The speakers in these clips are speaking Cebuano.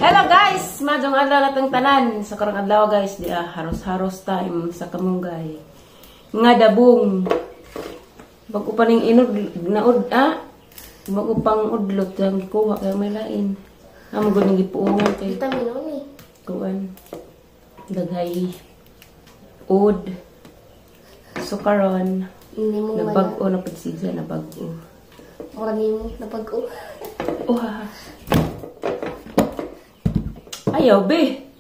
Hello guys! Maayong adlaw natong tanan. Sa karong adlaw guys, di ah, haros-haros time sa kamunggay. Nga dabong. Bago pa ning inud naud ah. Bago pang udlot ang gikuha kay may lain. Amo gud ning gipuungan kay Vitamin ni. Kuan. Daghay ud. So karon Hindi mo man. Nabag-o na pud siya, nabag-o. Mura nimo nabag-o. Oh, ha. Ayaw, be.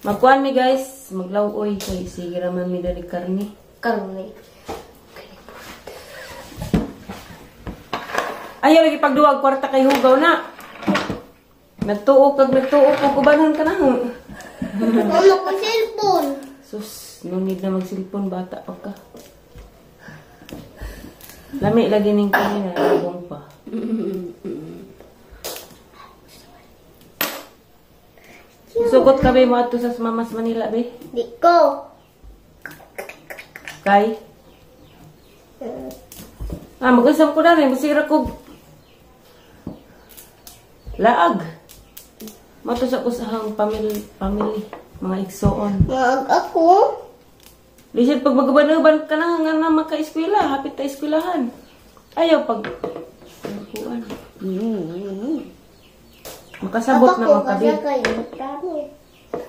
Magkuan mi guys, maglawoy kay sige ra man mi dali karne. Karne. Ayaw lagi pagduwag kwarta kay hugaw na. Nagtuo kag nagtuo kog ubanhon ka na. Ano ko cellphone? Sus, no need na mag-cellphone, bata pa ka. Lami lagi ning kanina, nabong pa. Sugot ka be mo adto sa Mamas Manila be? Di ko. Kay? Ah, mag-usap ko na rin. Masira ko. Laag. Mato sa usahang family, family, mga igsoon. Mag ako. Lisod pag magaban-uban ka na nga na maka-eskwela, hapit ta eskwelahan. Ayaw pag kuan. Makasabot na mga kabi.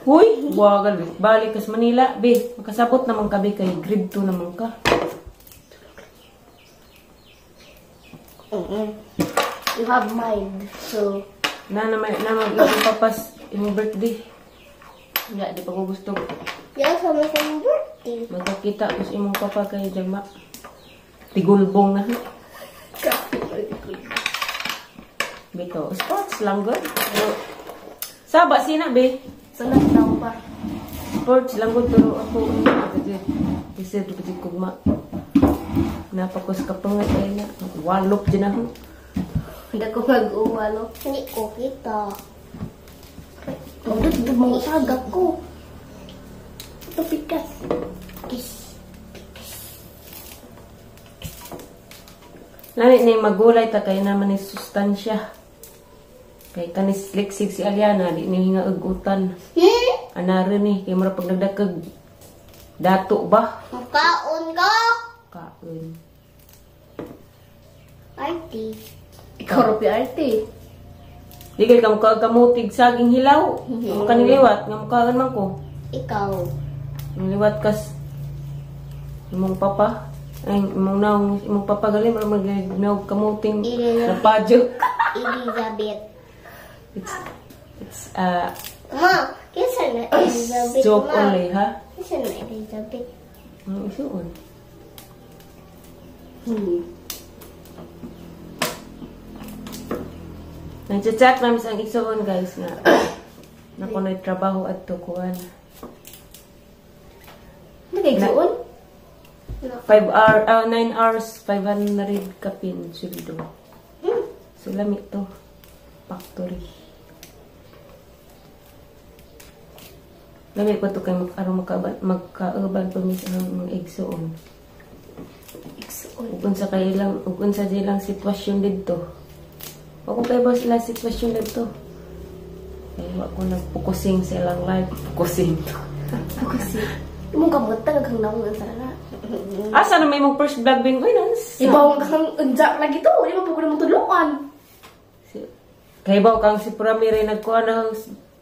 Huy, buwagal balik kas Manila, be. Makasabot naman kabi kay grade 2 naman ka. You have mind, so na na may na magpapas imong birthday. Nga di pa ko gusto. Yeah, sama sa birthday. Magkakita ko sa imong papa kay Jama. Tigulbong na. Bito, sports lang gud. Pero saba sina be. Salat daw pa. Sports lang gud pero ako kasi kasi kugma. Napakos ka pa nga kay na. Walop din ako. Hindi ko mag-uwalop. Hindi ko kita. Pagdot, mga tagak ko. Ito pikas. Kiss. Lani ni magulay ta kay naman ni sustansya. Kay kanis liksig si Aliana, di ni hinga og utan. Hmm? Anara ni, kay mura pag nagdakag dato ba? Kaon ka? Kaon. Arti. Ikaw ro arte. Di kay ka mukha kamutig saging hilaw. Nga kaniliwat, nga mukhaan man ko. Ikaw. Niliwat kas imong papa. Ay, imong naong, imong papa gali, mura magnaog kamuting napadyo. Elizabeth. It's Ma, kinsa na Elizabeth, joke ma? only, ha? Kinsa na Elizabeth? Ang isuon. Nagchat-chat namin sa isuon, guys, nga nakuno'y trabaho at tukuan. Nag-isuon? 5 hour, 9 hours, 500 kapin sweldo. So, lami to. Factory. Lami ko to kay aron magkauban pa mis ang mga igsoon. Igsoon. Ug unsa kay ilang, ug unsa di ilang sitwasyon didto. Wa ko kay ba sila sitwasyon didto. Kay wa ko nagpokusing sa ilang life, focusing. Focusing. Imong kabutan kang naong ang sala. Asa na may mong first vlog bing oy nans? Ibaw kang unja lagi to, di ba po ko mo tudloan. Kay baw kang si Pramire nagkuha na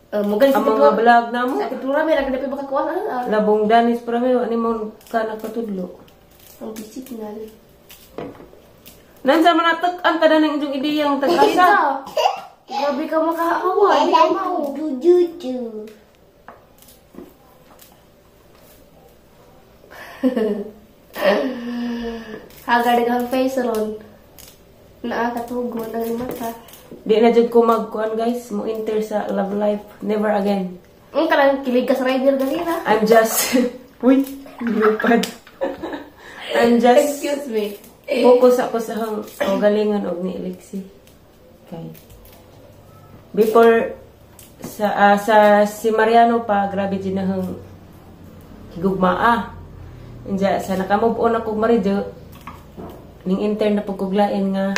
Mo gani ang mga vlog na mo. Sa Pramire ra gani pa makakuha na. Labong danis Pramire ani mo ka nakatudlo. Ang busy tingal. Nansa man natak ang tanan ng inyong ideyang tag-asa. Grabe ka makaawa, di ka mao. Jujuju. Hagar kang face ron. Naa katugon ang mata. Di na jud ko magkuan guys, mo enter sa love life never again. Ang kanang kilig ka sa rider ganina. I'm just uy, lupad. I'm just Excuse me. Focus ako sa galingan og ni Alexi. Okay. Before sa sa si Mariano pa grabe jud na hang higugmaa. Inja sa naka-move on ako Marijo ning enter na pagkuglain nga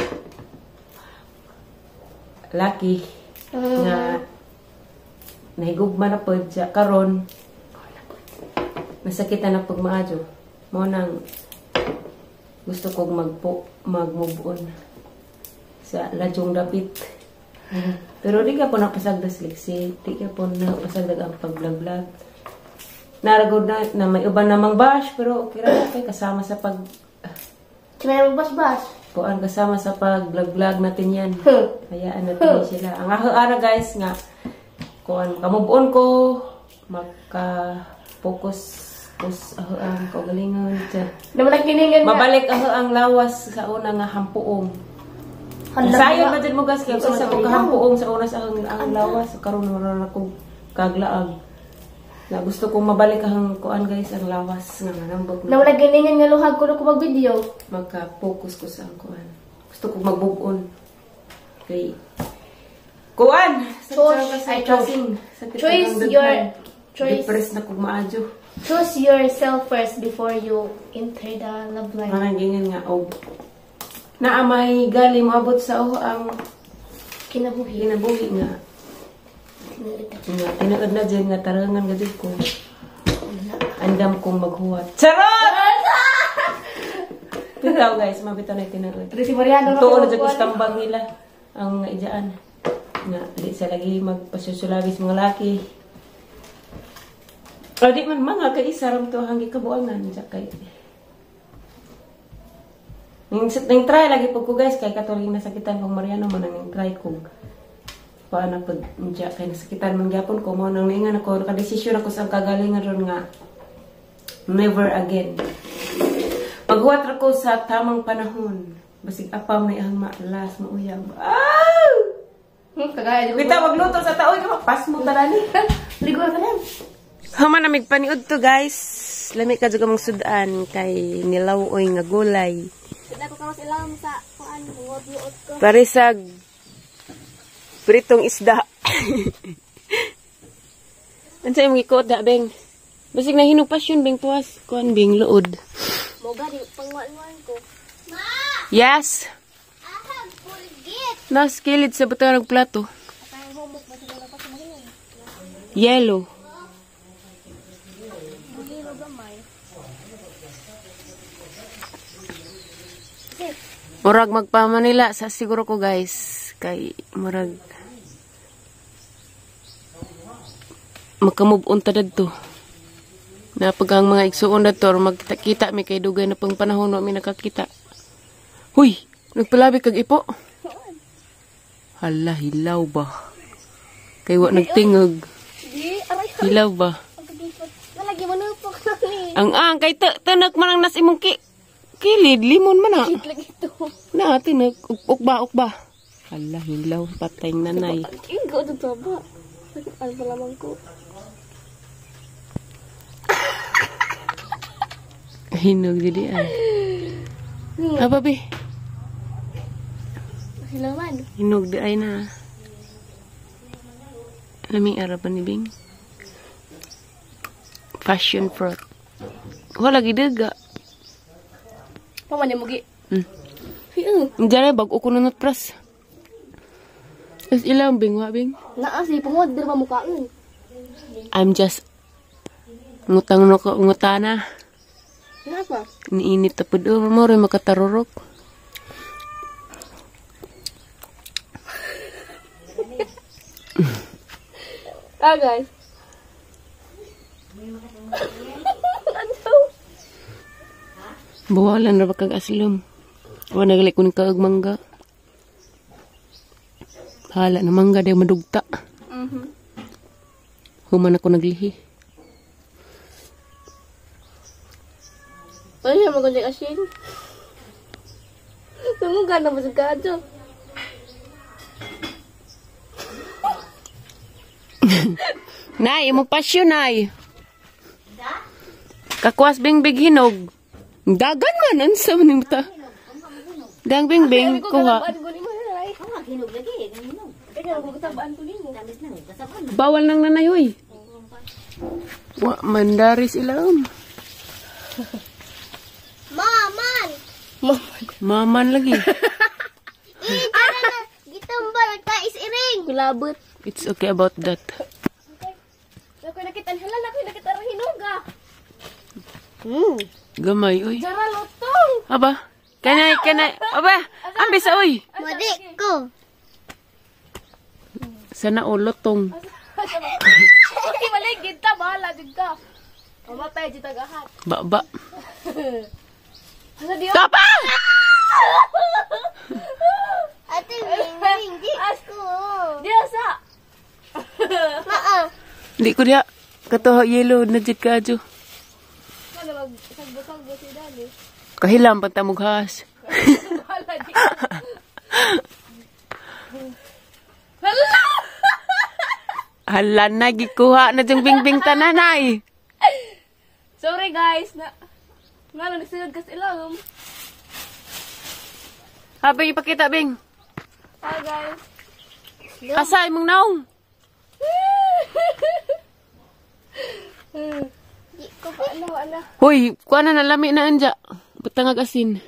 laki nga Nahigugma na pod siya karon. Nasakitan na pag maadyo. Mao nang gusto kong mag-move on sa ladyong dapit. Pero di ka po napasagdas, Lexi. Di ka po napasagdag ang pag-vlog-vlog. Naragod na, na may uban namang bash, pero okay ra kay kasama sa pag Kaya magbas-bas. Kuan, kasama sa pag-vlog-vlog natin yan. Hayaan natin sila. Ang ako ara, guys, nga kuan, maka-move on ko, maka-focus kus ako ang kaugalingon. Naman ang kiningan nga. Mabalik ako ang lawas sa una nga hampuong. Sayo na dyan mo, guys, kaya sa kong kahampuong sa una sa ang lawas karon wala na kong kaglaag. Na gusto kong mabalik ang kuan, guys, ang lawas nga manambok na. Naman ang kiningan nga luhag ko na ko mag-video. Magka-focus ko sa ang kuan. Gusto kong mag-move on. Kay kuan, Choice, ay, choice. Choice your choice. Depressed na kong maadyo. Choose yourself first before you enter the love life. Parang ganyan nga og naa may gali moabot sa o ang Kinabuhi. Kinabuhi nga nga tinuod na dyan nga tarangan ga jud ko. Andam kong maghuwat. Charot! Bitaw, guys, mabitaw na tinuod. Pero si Mariano Tuon na dyan ko sa tambang nila ang ijaan. Nga, di sa lagi magpasusulabis mga laki. O di man mga kay isa ram to hanggi kabuangan dyan kay. Ning try lagi pag ko, guys, kay katuling nasakitan kong Mariano man ang ning try ko. Paano pag dyan kay nasakitan man gyapon ko mo nang naingan ako, nakadesisyon ako sa kagalingan ron nga never again. Paghuwat ra ko sa tamang panahon. Basig apam na iyang maalas, mauyab. Ah! Kagaya. Bitaw magluto sa tao, ikaw pas mo tarani. Ligo ka lang. Human na paniud to, guys. Lami ka jud mong sudan kay nilaw-oy nga gulay. Sila ko karos ilam sa kuan, luot ko. Paresag pritong isda. Unsa imong gikuot da, Beng? Basig nahinog pasyon, Beng, tuwas kuan, Beng, luod. Mo gani pangwalwan ko. Ma! Yes. Ahag pulgit. Nas kilid sa butang ng plato. Yellow. Murag magpa Manila sa siguro ko, guys, kay murag makamove on ta dadto. Napag ang mga igsuon dadto or magkita-kita mi kay dugay na pang panahon wa mi nakakita. Huy, nagpalabi kag ipo. Hala, hilaw ba? Kay wa nagtingog. Di aray. Hilaw ba? Nalagi mo nupok na ni. Ang kay tanak man ang nas imong kilid, limon man na. Lagi to. Na, tinak. Ukba, ukba. Hala, hilaw, patay nanay. Ingo to ba? Ano pa lamang ko? Hinog dili ay. Aba, be. Hilawan. Hinog di ay na. Laming arapan ni Bing. Passion fruit. Wala gidaga. Paman mo gi. Diyan bag ko na pras. As ilang, Bing, wa, Bing? Naa si pungod dir ba mukaon. I'm just ngutang no ko ngutana. Naa pa. Niinit ta pud oh, mo rin makatarurok. Ah, guys. Ano? Buwalan ra ba kag aslom? Wa nagali kun kaag mangga. Hala na mangga day madugta. Human ako naglihi. Ano siya magandang asin? Tumuga na ba sa kadyo? Nay, imong pasyon, nay. Kakuas bing big hinog. Dagan man unsa man imong ta. Dang bing bing kuha. Bawal nang nanay hoy. Wa mandaris ilam. Maman! Maman. Maman lagi. Gitambal ka is iring. Kulabot. It's okay about that. Hala na ko nakita ra hinuga. Gamay, uy. Jara lutong. Aba, kanay, kanay. Aba, ambis uy. Madi ko. Sana ulotong. Okay, malay gid ta bahala jud ka. Mamatay jud tagahat. Ba, ba. Asa diyo? Tapa! Ate Wing, di ko. Diyo sa. Maa. Hindi ko diya. Katuha yellow na jud kaadyo. Ano mag sagbo-sagbo si Dani. Kahilam pantamughas. Bahala di ka. Hala! Hala na, gikuha na diyang bingbing tananay. Sorry guys, na ngano nagsulod kas ilawom. Ha, Bing, ipakita, Bing. Hi guys. Asa imong naong? Di ko. Ano ano? Hoy, kuha na nalami na anja. Butangag asin.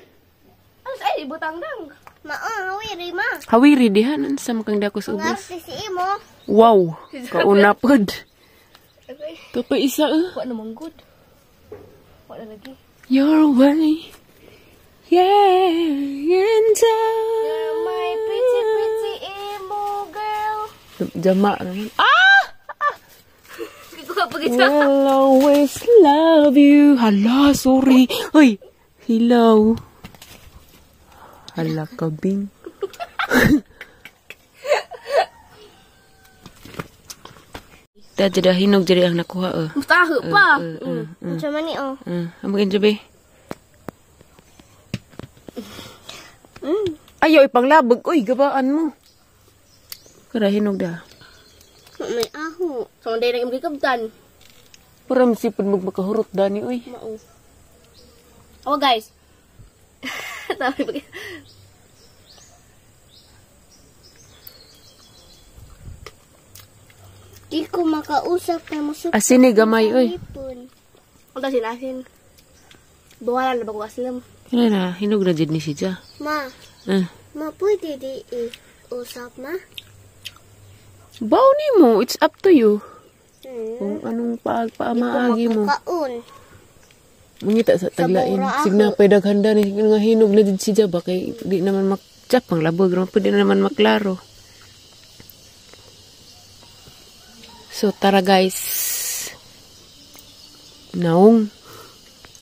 Ano sa ay butang dang. Maa, hawiri ma. Hawiri diha nan sa makang dako sa ubos. Ngarte si imo. Wow, kauna pod. Okay. Kapay isa eh. Wa na manggod. Wa na lagi. Your way. Yeah, and You're my pretty pretty emo girl. Jama naman. Ah! Kuha pa gid sa. Will always love you. Hala, sorry. Uy, hilaw. Hala ka, Bing. Ta jada hinog jada ang nakuha eh. Mutaho pa. Unsa man ni oh. Amo enjoy be. Ayaw ipanglabog uy, gabaan mo. Kara hinog da. May aho. So nday nang gikabtan. Para masipod mo makahurot dani uy. Mao. Oh guys. Tabi pa. Di ko makausap kay musuk. Asin ni gamay uy. Ipon. Unta sinasin. Duwalan na ba ko aslam? Kaya na hinog na jud ni siya. Ma, ma pwede di i-usap ma? Baw ni mo, it's up to you. Hmm. Kung anong paamaagi mo. Kaon. Mangita sa taglain. Sa bura Signa pa'y daghanda ni nga hinog na jud siya ba kay di naman makchap ang labog ra pwede na naman maklaro. So tara guys. Naong.